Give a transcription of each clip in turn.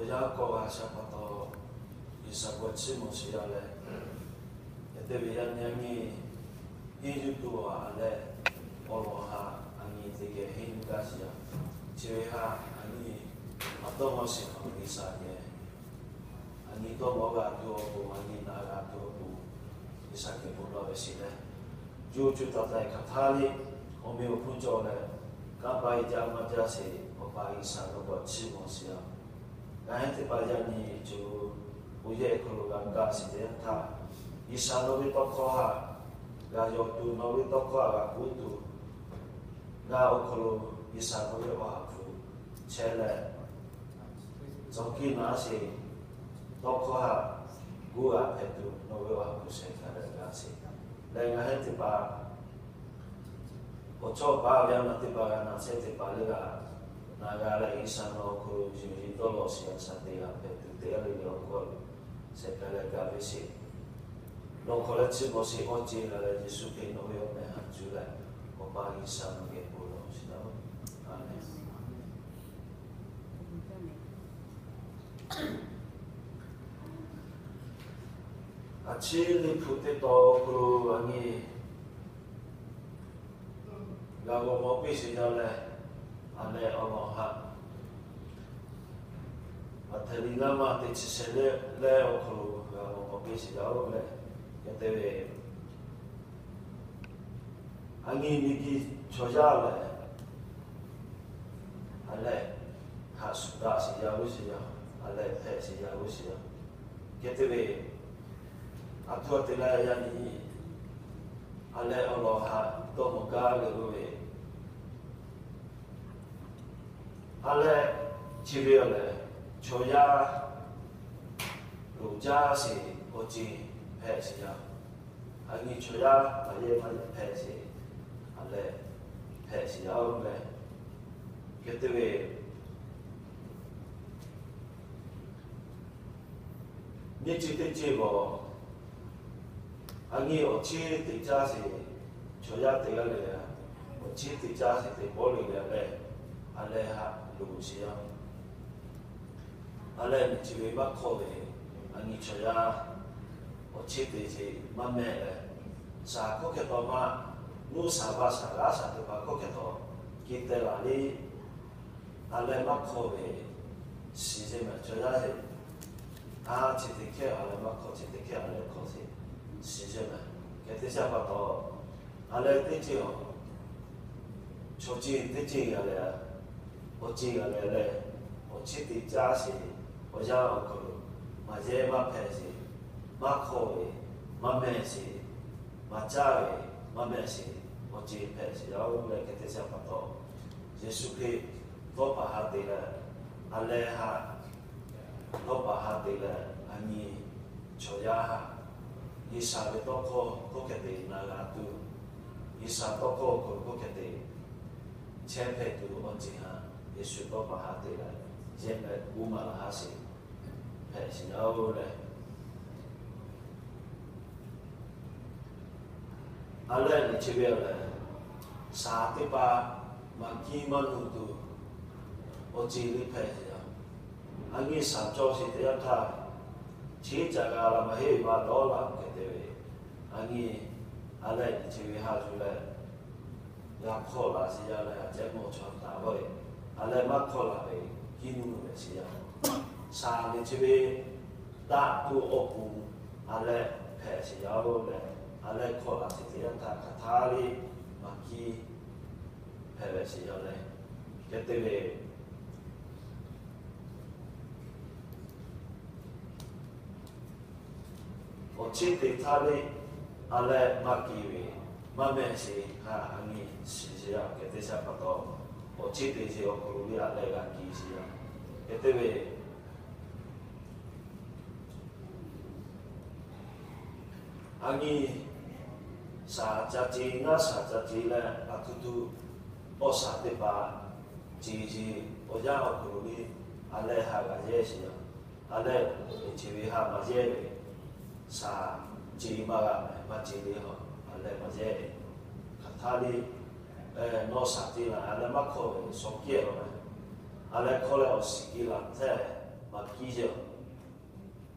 Yaˇ kawˆ g'a sha pa taw, G'uiˬsha geh chiˇ mvuh sheˍ yaˇ leh, hk'e te ve yaˇ nyi a nyi henˇ yuˇ tuˬ a leh, awˬ lawn haꞈ a nyi teˇ geh henˇ yuˇ gaˇ sheˍ yaˇ. Chi ve haꞈ a nyi, a dawˇ nawˇ shiˍ hk'aw G'uiˬsha geh a nyi dawˇ nawˇ g'a tuˬ awˬ pon, a nyi na g'a tuˬ awˬ pon, G'uiˬsha geh bon lawˬ ve sheˍ leh, co co taiˍ taiˍ hk'aˬ htaˇ le, awˬ meh awˬ hponˇ cawˬ leh, kanˇ paˆ e jaˇ maˇ jaˇ sheˍ, Awˬ pa G'uiˬsha geh chiˇ mvuh sheˍ yaˇ. Ngaˬ hui teˇ hpaˍ yaˇ nyi co, awˬ yehˬ hk'aw lo g'a kaˇ sheˍ teˇ yanˇ htaˇ, G'uiˬsha nawˬ ve tawˇ hkawˇ haꞈ g'a yonˍ tuˬ, nawˬ ve tawˇ hkawˇ haꞈ g'a k'oˆ tuˬ, ngaˬ awˬ hk'aw lo G'uiˬsha nawˬ ve awˬ ha hpu chehˇ leh, tcuh kiˇ naˉ sheˍ, tawˇ hkawˇ haꞈ gu g'a hpehꞈ tuˬ nawˬ ve awˬ ha hpu sheh hk'a dehꞈ g'a sheˍ leh, ngaˬ hui teˇ hpaˍ awˬ chawˇ paˍ ve yaˇ naˬ teˇ hpaˍ g'a naˬ shehˉ teˇ hpaˍ leuˉ g'a, na g'a leh G'uiˬsha nawˬ awˬ hk'aw lo yuˬ ve dawˇ lawˬ sheˍ a shaꞈ teꞈ g'a hpehꞈ tuˬ teˇ g'aˇ le le awˬ hk'aw lo sheh hk'a dehꞈ g'a ve sheˍ. Nawˬ hk'aw leh chiˇ mvuh sheˍ k'awꞈ ce g'a leh, Yeˍsuˆ Hkriꞈ nawˬ ve awˬ meh haꞈ cuˇ leh, Awˬ pa G'uiˬsha nawˬ geh bon lawˬ sheˍ laˇ-oˆ. A menˍ. A ciˉ liꞈ hpu teˇ tawn awˬ hk'aw lo a nyi g'a g'awˬ mawˬ piˇ sheˍ yaˇ leh, a leh awˬ lawn haꞈ Maꞈhtehˍ liꞈ ngaˇ maˬ teˇ chi shehˍ leh leh awˬ hk'aw lo g'a g'awˬ mawˬ piˇ sheˍ yaˇ-oˬ leh, hk'e te ve a nyi miˬguiˬ chaw yaˇ lehˬ, a leh haꞈ shuˍ daꞈ sheˍ yaˇ g'uˇ sheˍ yaˇ, a leh hpehꞈ sheˍ yaˇ g'uˇ sheˍ yaˇ. Hk'e te ve, a htoꞈ ma te leh yaˇ nyi, a leh awˬ lawn haꞈ dawˇ mawˬ gaˇ ve k'oˆ ve, a leh chi ve a lehˬ, chaw yaˇ loˍ jaˇ sheˍ awˬ ceuˬ hpehꞈ sheˍ yaˇ. A nyi chaw yaˇ maˇ yehˇ maˇ yehˇ hpehꞈ sheˍ, a leh hpehꞈ sheˍ yaˇ-oˬ leh, hk'e te ve nyiˇ ceuˬ teˇ ceuˬ lawˬ, a nyi awˬ chiˉ te caˇ sheˍ, chaw yaˇ te g'aˇ le, awˬ chiˉ te caˇ sheˍ teꞈ pawˆ le le leh, a leh haꞈ loˍ sheˍ yaˇ. A leh miˬ chi ve maˇ hk'awˇ ve, a nyi chaw yaˇ awˬ chiˉ te sheˍ maˇ mehˆ leh, shaˍ hkawˇ hkeh taw maˇ, nuˇ shaˍ vaˇ shaˍ g'aˇ shaˍ teˇ hpaˍ hkawˇ hkeh taw ki teh laˬ le. A leh maˇ hk'awˇ ve shiˍ sheˍ mehˍ chaw yaˇ sheˍ. A chi teꞈ hkehˇ a leh maˇ hk'awˇ, chi teꞈ hkehˇ a leh hk'awˇ sheˍ, shiˍ sheˍ mehˍ. Hk'e te shaˆ pa taw, a leh teˇ ceuˬ a, chaw ceuˬ teˇ ceuˬ g'a leh, awˬ ceuˬ g'a leh leh, awˬ chiˉ te caˇ sheˍ, awˬ yanˇ awˬ hk'aw lo maˇ yehˇ maˇ hpehꞈ sheˍ, maˇ hk'awˇ ve maˇ mehˆ sheˍ, maˇ caˇ ve maˇ mehˆ sheˍ, awˬ ceuˬ hpehꞈ sheˍ yaˇ-oˬ leh, hk'e te shaˆ pa taw, Yeˍsuˆ Hkriꞈ tawˇ paˍ ha te leh, a leh haꞈ tawˇ paˍ ha te leh, a nyi chaw yaˇ haꞈ G'uiˬsha ve tawˇ hkawˇ hkawˇ hkeh te na g'a tuˬ, G'uiˬsha tawˇ hkawˇ awˬ hk'aw lo hkawˇ hkeh te chehˇ hpehꞈ tuˬ awˬ ceuˬ haꞈ Yeˍsuˆ tawˇ paˍ ha te leh, yehˇ mehˆ uˉ maˬ laˬ ha sheˍ hpehꞈ sheˍ yaˇ-oˬ leh, a leh miˬ chi ve a lehˬ, shaˍ teˇ hpaˍ maˇ kiˇ maˇ nuˬ tuˬ awˬ ceuˬ le hpehꞈ sheˍ yaˇ. A nyi shaˍ cawˇ sheˍ teˇ yanˇ htaˇ, chi caꞈ g'a la maˇ heˆ ve maˇ dawˇ laˬ hk'e te ve, a nyi a leh miˬ chi ve ha yuˬ leh, g'a hk'awˇ laˬ sheˍ yaˇ leh, a cehˉ mawˬ chaw taˍ vawˆ e, a leh maˇ hk'awˇ laˬ ve kiˇ nuˬ leh sheˍ yaˇ. Shaˍ miˬ chi ve daꞈ tuˬ awˬ pon a leh hpehꞈ sheˍ yaˇ-oˬ leh, a leh hk'awˇ laˬ sheˍ teˇ yanˇ htaˇ hk'aˬ htaˇ le maˇ kiˇ hpehꞈ ve sheˍ yaˇ leh, hk'e te ve awˬ chiˉ te htaˇ le, a leh maˇ kiˇ ve maˇ mehˆ sheˍ haꞈ a nyi shiˍ sheˍ yaˇ. Hk'e te shaˆ pa taw, awˬ chiˉ te sheˍ awˬ hk'aw lo le a leh g'a kiˇ sheˍ yaˇ. Hk'e te ve a nyi shaˍ ca ce, ngaˇ shaˍ ca ce leh, a htoꞈ htoꞈ awˬ shaˍ teˇ hpaˍ ce ce, awˬ yanˇ awˬ hk'aw lo le a leh haꈈ g'a yehˇ sheˍ yaˇ. A leh miˬ chi ve haꈈ maˇ yehˇ ve, shaˍ ce maˇ g'a mehˍ, maˇ ce le a, a leh maˇ yehˇ ve, hk'aˬ htaˇ le, nawˬ shaˍ ce laˬ a leh maˇ hk'awˇ ve shawˍ kehˬ laˬ mehˍ. A leh hk'awˇ leh awˬ shiˍ ke laˬ htehˇ maˍ piˇ ve yoˬ.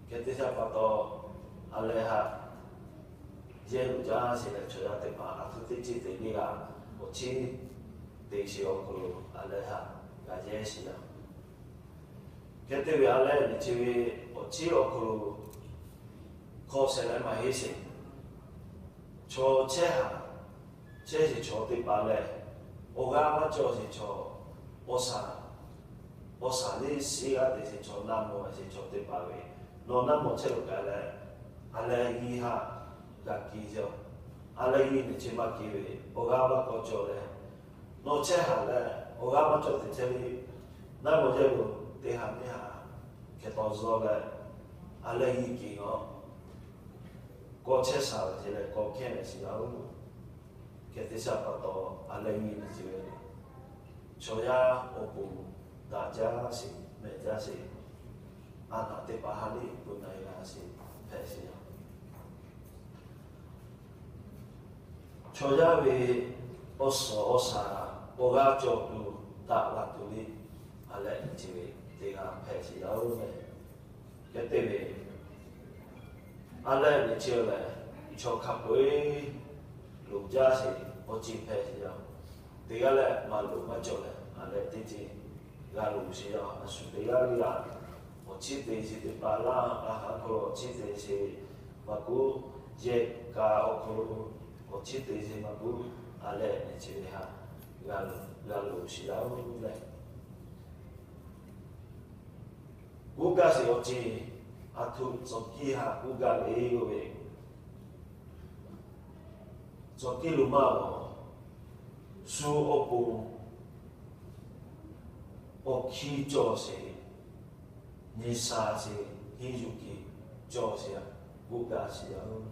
Hk'e te ve pa taw, a lehˬ haꞈ yehˇ luˬ jaˇ sheˍ leh, chaw yaˇ teˇ hpaˍ a htoꞈ teˇ ceuˬ te le g'a, awˬ chiˉ te sheˍ awˬ hk'aw lo a lehˬ haꞈ g'a yehˇ sheˍ yaˇ. Hk'e te ve a lehˬ nyi chi ve awˬ chiˉ awˬ hk'aw lo hk'aw shehˍ leh maˇ heˆ sheˍ. Chaw chehˇ haˍ chehˇ sheˍ chaw teˇ hpaˍ lehˬ, awˬ g'aˇ maˇ cawˬ sheˍ chaw, awˬ shaˍ, awˬ shaˍ liˇ shiˉ g'aˇ te sheˍ chaw, naˆ mawˬ sheˍ chaw teˇ hpaˍ ve, nawˬ naˆ mawˬ chehˇ lo kaꞈ leh, a lehˬ nyi haꞈ g'a keu ve yoˬ. A lehˬ nyi nyi chi maˇ keu ve, awˬ g'aˇ maˇ k'awꞈ cawˬ leh, nawˬ chehˇ haˍ leh awˬ g'aˇ maˇ cawˬ te chehˇ ve, naˆ mawˬ yehˇ lo teˇ haꞈ teˇ haꞈ hkeh taw zuh leh, a lehˬ nyi keu a k'awꞈ chehˇ sha ve te leh k'awꞈ hkehˇ ve sheˍ yaˇ-oˬ. Hk'e te ve pa taw, a lehˬ nyi nyi chi ve chaw yaˇ awˬ pon daꞈ jaˇ sheˍ, mehˬ jaˇ sheˍ, a naˬ teˇ hpaˍ ha liˇ peuˬ na e la sheˍ hpehꞈ sheˍ yaˇ. Chaw yaˇ ve awˬ suhˍ awˬ shaˍ awˬ g'aˇ cawˬ tuˬ daꞈ la tuˬ le, a lehˬ nyi chi ve teˇ g'aˇ hpehꞈ sheˍ yaˇ-oˬ meh. Hk'e te ve, a lehˬ nyi chi lehˬ, chaw hk'a peu-eˬ loˍ jaˇ sheˍ awˬ ceuˬ hpehꞈ sheˍ yaˇ. Teˇ g'aˇ lehˬ maˇ loˍ maˇ cawˬ leh, a lehˬ teˇ ceuˬ g'a loˍ sheˍ yaˇ. A shu teˇ g'aˇ le g'a awˬ chiˉ te sheˍ teˇ hpaˍ laˇ, a haˍ hk'aw lo awˬ chiˉ te sheˍ maˇ k'oˆ, yehˬ kaꞈ awˬ hk'aw lo awˬ chiˉ te sheˍ maˇ k'oˆ, a lehˬ nyi chi ve haꞈ g'a loˍ sheˍ yaˇ-oˬ leh, k'oˆ gaˇ sheˍ awˬ ceuˬ, a htoꞈ tcuh kiˇ haꞈ k'oˆ gaˇ ve yoˬ ve, tcuh kiˇ lo maˇ-oˬ, shu awˬ pon awˬ hkiˇ cawˬ sheˍ, nyi sha sheˍ, henˇ yuˬ kiˇ cawˬ sheˍ, k'oˆ gaˇ sheˍ yaˇ-oˬ.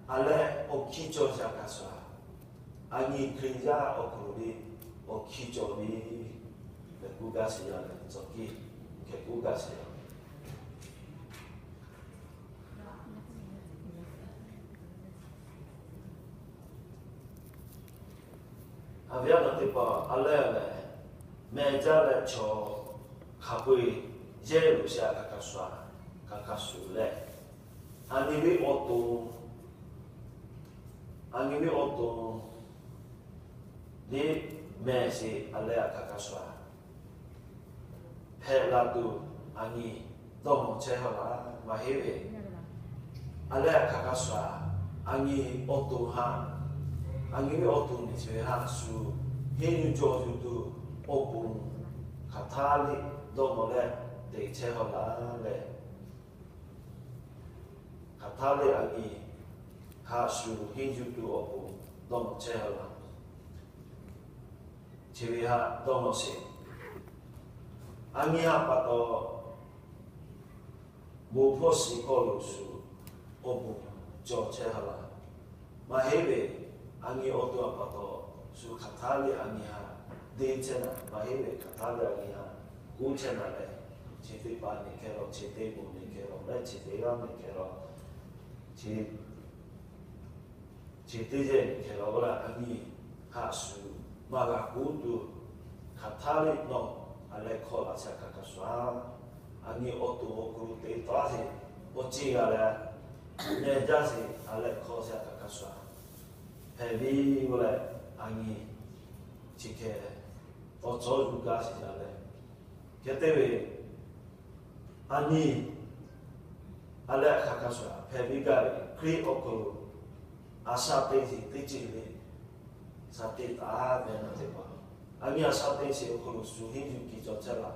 A lehˬ awˬ hkiˇ cawˬ sheˍ kaꞈ sha, a nyi Hkriꞈ yaˇ awˬ hk'aw lo le awˬ hkiˇ cawˬ ve, leh k'oˆ gaˇ sheˍ yaˇ leh tcuh kiˇ hkeh k'oˆ gaˇ sheˍ yaˇ. A viˉ a nyi teˇ hpaˍ, a lehˬ lehˬ, mehˬ jaˇ leh chaw hk'a peu-eˬ yehˇ loꞈ sheˍ a kaꞈ kaꞈ sha, kaꞈ kaꞈ shuˍ leh, a nyi ve awˬ to, a nyi ve awˬ to le mehˬ sheˍ a lehˬ a kaꞈ kaꞈ sha hpehꞈ la tuˬ, a nyi dawˇ mawˬ chehˇ haw laˇ maˇ heˆ ve, a lehˬ a kaꞈ kaꞈ sha, a nyi awˬ to haꞈ, a nyi ve awˬ to nyi chi ve haꞈ shu henˇ yuˬ cawˬ yuˬ tuˬ awˬ pon hk'aˬ htaˇ le dawˇ mawˬ leh te chehˇ haw laˇ leh, hk'aˬ htaˇ le a nyi haꞈ shu henˇ yuˬ tuˬ awˬ pon dawˇ mawˬ chehˇ haw laˇ. Chi ve haꞈ dawˇ mawˬ sheˍ. A nyi haꞈ pa taw, bon hpawˇ shiˍ hpawˇ lo shu awˬ bon cawˬ chehˇ haw laˇ. Maˇ heˆ ve, a nyi awˬ to a pa taw, shu hk'aˬ htaˇ le a nyi haꞈ deˇ chehˇ naˍ, maˇ heˆ ve hk'aˬ htaˇ le a nyi haꞈ kuˉ chehˇ naˍ leh, chi teˇ hpaˍ nyi hkeh law, chi teˇ moˍ nyi hkeh law, leh chi teˇ g'aˇ nyi hkeh law, chi chi teˇ yehˬ nyi hkeh law laˇ, a nyi haꞈ shu maˇ g'a kuˉ tuˬ, hk'aˬ htaˇ le nawˬ a lehˬ hk'aw laꞈ shaˍ kaꞈ kaꞈ sha, a nyi awˬ to awˬ hk'aw lo te taˍ sheˍ, awˬ ceuˬ g'a leh, nehˬ jaˇ sheˍ a lehˬ hk'aw shaˍ kaꞈ kaꞈ sha hpehꞈ ve yoˬ leh, a nyi chi hkeh tawˇ cawˇ yuˬ gaˇ sheˍ jaˇ leh, hk'e te ve, a nyi a lehˬ a hk'aˬ hk'aˬ sha hpehꞈ ve gaˇ ve Hkriꞈ awˬ hk'aw lo a shaꞈ teꞈ sheˍ teˇ ceuˬ le, shaꞈ teꞈ taˍ ve na teˇ hpaˍ, a nyi a shaꞈ teꞈ sheˍ awˬ hk'aw lo shu henˇ yuˬ kiˇ cawˬ chehˇ laˇ,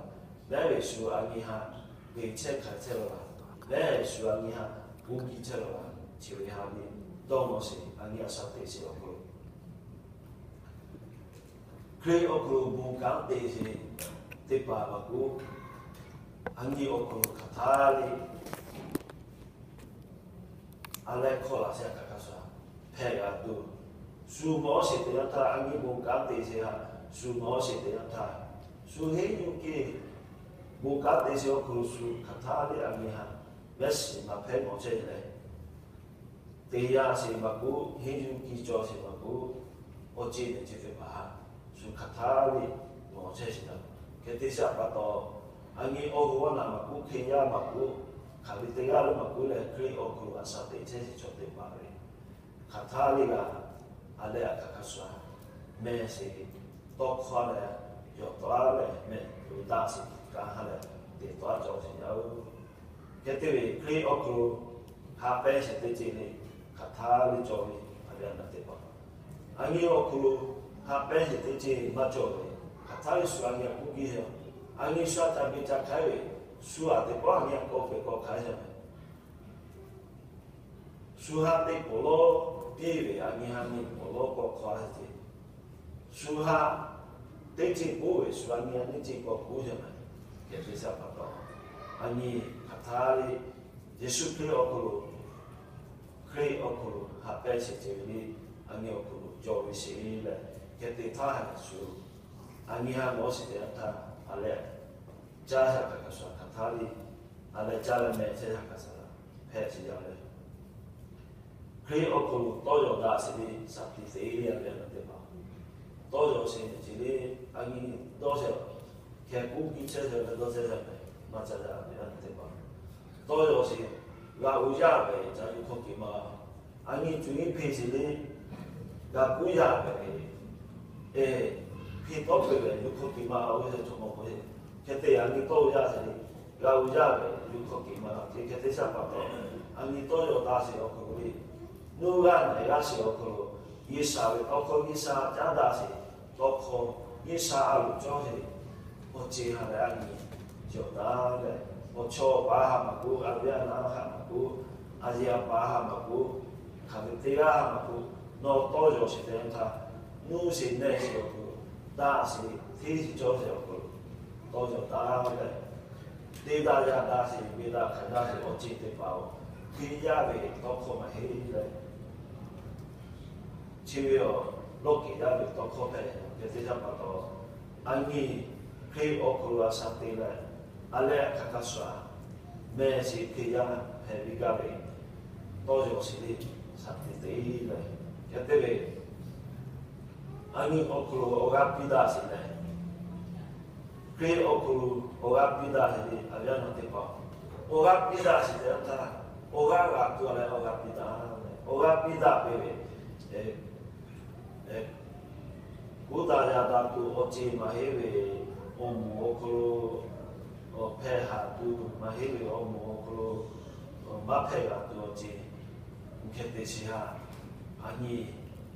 lehˬ ve shu a nyi haꞈ g'eˬ chehˇ hk'aiˬ chehˇ law laˇ, lehˬ ve shu a nyi haꞈ kuˉ kiˇ chehˇ law laˇ, chi ve haꞈ ve dawˇ mawˬ sheˍ. A nyi a shaꞈ teꞈ sheˍ awˬ hk'aw lo Hkriꞈ awˬ hk'aw lo bon kanˉ te sheˍ teˇ hpaˍ maˇ k'oˆ, a nyi awˬ hk'aw lo hk'aˬ htaˇ le a lehˬ hk'aw laꞈ shaˍ kaꞈ kaꞈ sha hpehꞈ g'a tuˬ, shu mawˬ sheˍ teˇ yanˇ htaˇ, a nyi bon kanˉ te sheˍ haꞈ shu mawˬ sheˍ teˇ yanˇ htaˇ, shu henˇ yuˬ kiˇ bon kanˉ te sheˍ awˬ hk'aw lo shu hk'aˬ htaˇ le a nyi haꞈ mehˆ shiˍ maˇ hpehˇ mawˬ chehˇ leh, teˇ yanˇ sheˍ maˇ k'oˆ, henˇ yuˬ kiˇ cawˬ sheˍ maˇ k'oˆ, awˬ ceuˬ nehˬ ceuˬ teˇ hpaˍ haꞈ shu hk'aˬ htaˇ le mawˬ chehˇ sheˍ taˍ. Hk'e te sheˍ pa taw, a nyi Awˬ hoꞈ awˬ naꞈ maˇ k'oˆ, hk'e yaˇ maˇ k'oˆ, hk'aˬ ve teˇ g'aˇ lo maˇ k'oˆ leh, Hkriꞈ awˬ hk'aw lo a shaꞈ teꞈ chehˇ ve chaw teˇ hpaˍ ve hk'aˬ htaˇ le g'a, a leh a hk'aˬ hk'a shuˍ mehˬ sheˍ tawˇ hkawˇ leh, yawˬ tawˆ leh mehˬ uiˍ daꞈ sheˍ kaꞈ ha leh, teꞈ tawˆ cawˬ sheˍ yaˇ oˬ. Hk'e te ve Hkriꞈ awˬ hk'aw lo haꞈ pehnˇ sheˍ teˇ ceuˬ le, hk'aˬ htaˇ le cawˬ ve a ve a naˍ teˇ hpaˍ, a nyi awˬ hk'aw lo haꞈ pehnˇ sheˍ teˇ ceuˬ maˇ cawˬ ve, hk'aˬ htaˇ le shu a nyi a k'oˆ piˇ heˆ. A nyi shu a ca biˇ ca hk'aiˉ ve, shu a teꞈ kawˆ a nyi a k'awꞈ pehꞈ k'awꞈ hk'aiˉ ve, shu haꞈ teˇ pawˍ lawˇ piˇ ve, a nyi haꞈ nyi pawˍ lawˇ k'awꞈ hk'awꞈ a ve ce, shu haꞈ teˇ ceuˬ k'oˆ ve, shu a nyi a nyi ceuˬ k'awꞈ k'oˆ ve, kehˬ te shaˍ pa taw, a nyi hk'aˬ htaˇ le Yeˍsuˆ Hkriꞈ awˬ hk'aw lo, Hkriꞈ awˬ hk'aw lo haꞈ pehnˇ sheˍ ceuˬ ve le, a nyi awˬ hk'aw lo cawˬ ve sheˍ leh, hk'e te htaˇ shu a nyi haꞈ nawˉ sheˍ teˇ yanˇ htaˇ a leh caˇ shaˍ hk'aˬ hk'aˬ shuˍ hk'aˬ htaˇ le, a leh caˇ leh mehˬ chehˇ shaˍ hk'aˬ shuˍ hpehꞈ sheˍ yaˇ leh, Hkriꞈ awˬ hk'aw lo tawˇ yaw daꞈ sheˍ ve shaˍ tiꞈ te le a ve a naˍ teˇ hpaˍ, tawˇ yaw sheˍ ve ce le, a nyi dawˇ sheˍ, hkeh kuˉ piˇ chehˇ sheˍ ve dawˇ chehˇ sheˍ ve, maˇ caˇ yaˇ ve a naˍ teˇ hpaˍ, tawˇ yaw sheˍ, g'a uiˍ yaˇ ve ca yuˬ hkawˇ keꞈ ma, a nyi cuˬ nyi hpeˇ sheˍ le, g'a kuˉ yaˇ ve, e, hpeˇ tawˆ peuˬ ve yuˬ hkawˇ keꞈ ma oˇ ve cawˬ ma k'o, hk'e te a nyi tawˇ uiˍ yaˇ sheˍ le, g'a uiˍ yaˇ ve yuˬ hkawˇ keꞈ ma la ce, hk'e te shaˍ pa taw, a nyi tawˇ yaw daꞈ sheˍ awˬ hk'aw lo le, nuˇ g'aˇ naˬ g'aˇ sheˍ awˬ hk'aw lo, G'uiˬsha ve tawˇ hkawˇ G'uiˬsha caˉ daꞈ sheˍ tawˇ hkawˇ G'uiˬsha a loˍ cawˇ sheˍ, awˬ ceˬ ha leh a nyi cawˬ daꞈ leh, awˬ chawˇ awˬ pa haꞈ maˇ k'oˆ, a ve a naˍ haꞈ maˇ k'oˆ, a yehˬ a pa haꞈ maˇ k'oˆ, hk'aˬ ve teˇ g'aˇ haꞈ maˇ k'oˆ, nawˬ tawˇ yaw sheˍ te yanˇ htaˇ, nuˇ sheˍ nehˬ sheˍ awˬ hk'aw lo, daꞈ sheˍ hteˇ sheˍ cawˇ sheˍ awˬ hk'aw lo, tawˇ yaw daꞈ leh, te daꞈ yaꞈ daꞈ sheˍ, ve daꞈ hk'aˬ daꞈ sheˍ awˬ ceˬ teˇ hpaˍ-oˬ, Hkriꞈ yaˇ ve tawˇ hkawˇ maˇ heˆ leh, chi ve awˬ lawˇ keꞈ yaˇ ve tawˇ hkawˇ hpehꞈ ve teˇ yanˇ pa taw, a nyi Hkriꞈ awˬ hk'aw lo a shaꞈ te leh, a leh a hk'aˬ hk'a shuˍ mehˬ sheˍ Hkriꞈ yaˇ hpehꞈ ve gaˇ ve tawˇ yaw sheˍ le, shaꞈ te te leh, yaˇ teˇ ve a nyi awˬ hk'aw lo awˬ g'aˇ piˇ daꞈ sheˍ leh, Hkriꞈ awˬ hk'aw lo awˬ g'aˇ piˇ daꞈ sheˍ le, a ve a naˍ teˇ hpaˍ, awˬ g'aˇ piˇ daꞈ sheˍ te yanˇ htaˇ, awˬ g'aˇ g'a tuˬ a leh awˬ g'aˇ piˇ daꞈ, awˬ g'aˇ piˇ daꞈ ve ve, kuˉ daꞈ yaꞈ daꞈ tuˬ awˬ ceˬ maˇ heˆ ve, awˬ moˍ awˬ hk'aw lo awˬ hpehˇ haꞈ tuˬ maˇ heˆ ve, awˬ moˍ awˬ hk'aw lo maˇ hpehˇ g'a tuˬ awˬ ceˬ, hk'e te sheˍ haꞈ, a nyi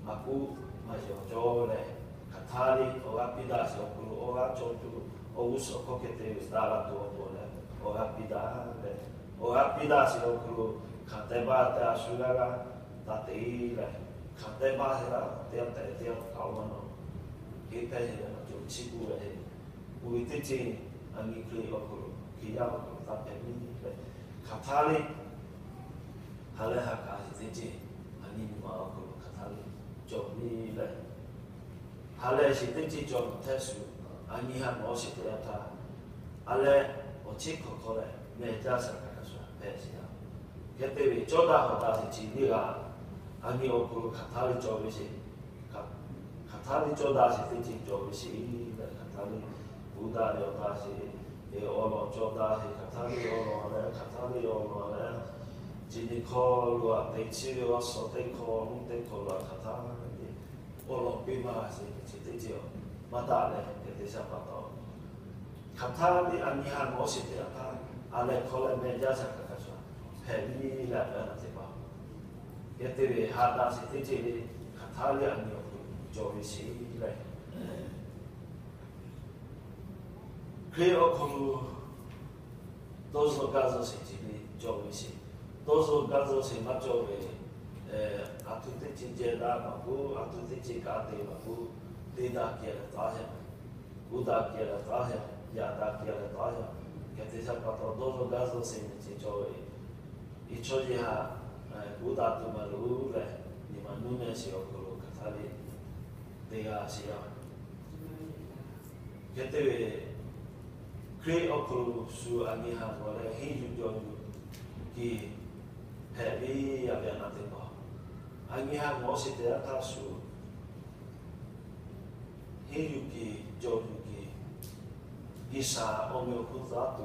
maˇ k'oˆ maˇ yaw cawˇ leh, hk'aˬ htaˇ le awˬ g'aˇ piˇ daꞈ sheˍ awˬ hk'aw lo awˬ g'aˇ cawˬ tuˬ, awˬ g'uˇ suhˍ hkawˇ hk'e te daꞈ la tuˬ awˬ pon leh, awˬ g'aˇ piˇ daꞈ leh, awˬ g'aˇ piˇ daꞈ sheˍ awˬ hk'aw lo hk'aˬ te baˇ te a shu g'aˇ g'aˇ taˇ te leh, hk'aˬ te baˇ te g'aˇ teˇ g'aˇ tehꞈ teˇ g'aˇ k'aoˍ maˇ nawˬ, hk'e hpehˇ sheˍ leh a cawˬ chiˇ k'oˆ ve, oˇ ve teˇ ceuˬ a nyi Hkriꞈ awˬ hk'aw lo Hkriꞈ yaˇ awˬ hk'aw lo taˇ hpehꞈ ve leh, hk'aˬ htaˇ le ha lehˬ ha k'aꞈ sheˍ teˇ ceuˬ a nyi nyi ma awˬ hk'aw lo hk'aˬ htaˇ le cawˬ ve leh, ha lehˬ sheˍ teˇ ceuˬ cawˬ htaˇ shu, a nyi haꞈ nawˉ sheˍ te yanˇ htaˇ, a leh awˬ chiˉ hk'aw hk'aw leh mehˬ jaˇ shaˍ hk'aˬ hk'aˬ shuˍ hpehꞈ sheˍ yaˇ. Hk'e te ve cawˇ daꞈ hawˬ daꞈ sheˍ chi le g'a, a nyi awˬ hk'aw lo hk'aˬ htaˇ le cawˬ ve sheˍ, hk'aˬ htaˇ le cawˇ daꞈ sheˍ teˇ ceuˬ cawˬ ve sheˍ leh, hk'aˬ htaˇ le kuˉ daꞈ yaw daꞈ sheˍ, awˬ lawn cawˇ daꞈ sheˍ, hk'aˬ htaˇ le awˬ lawn leh hk'aˬ htaˇ le awˬ lawn leh, chi nyi hkawˇ lo a te chiˇ ve awˬ suhˍ teˇ hkawˇ mvuhˇ teˇ hkawˇ lo a hk'aˬ htaˇ le awˬ lawn piˇ maˇ g'a sheˍ ve chi teˇ ceuˬ maˇ daꞈ leh, hk'e te shaˍ pa taw, hk'aˬ htaˇ le a nyi haꞈ nawˉ sheˍ te yanˇ htaˇ, a leh hk'aw leh mehˬ jaˇ shaˍ hk'aˬ hk'aˬ shuˍ hpehꞈ ve leh a ve a naˍ teˇ hpaˍ, hk'e te ve ha daꞈ sheˍ teˇ ceuˬ le, hk'aˬ htaˇ le a nyi awˬ hk'aw lo cawˬ ve sheˍ leh, Hkriꞈ awˬ hk'aw lo dawˇ zuhˆ gaˇ zuhˆ sheˍ ce le cawˬ ve sheˍ. Dawˇ zuhˆ gaˇ zuhˆ sheˍ maˇ cawˬ ve, a htoꞈ teˇ ceuˬ jehˬ daꞈ maˇ k'oˆ, a htoꞈ teˇ ceuˬ kaꞈ te maˇ k'oˆ, te daꞈ kehˬ leh taˉ yaˇ, kuˉ daꞈ kehˬ leh taˉ yaˇ, yaꞈ daꞈ kehˬ leh taˉ yaˇ, hk'e te shaˍ pa taw dawˇ zuhˆ gaˇ zuhˆ sheˍ ve ce cawˬ ve, i chaw yeˬ haꞈ kuˉ daꞈ tuˬ maˇ loˍ leh, nyi ma nuˇ mehˆ sheˍ awˬ hk'aw lo hk'aˬ htaˇ le te g'a sheˍ yaˇ. Hk'e te ve, Hkriꞈ awˬ hk'aw lo shu a nyi haꞈ g'awˬ leh henˇ yuˬ jawˬ yuˬ kiˬ hpehꞈ ve a ve a naˍ teˇ hpaˍ, a nyi haꞈ g'awˬ sheˍ te yanˇ htaˇ shu henˇ yuˬ kiˬ jawˬ yuˬ kiˬ, G'uiˬsha awˬ meh awˬ hponˇ taˍ tuˬ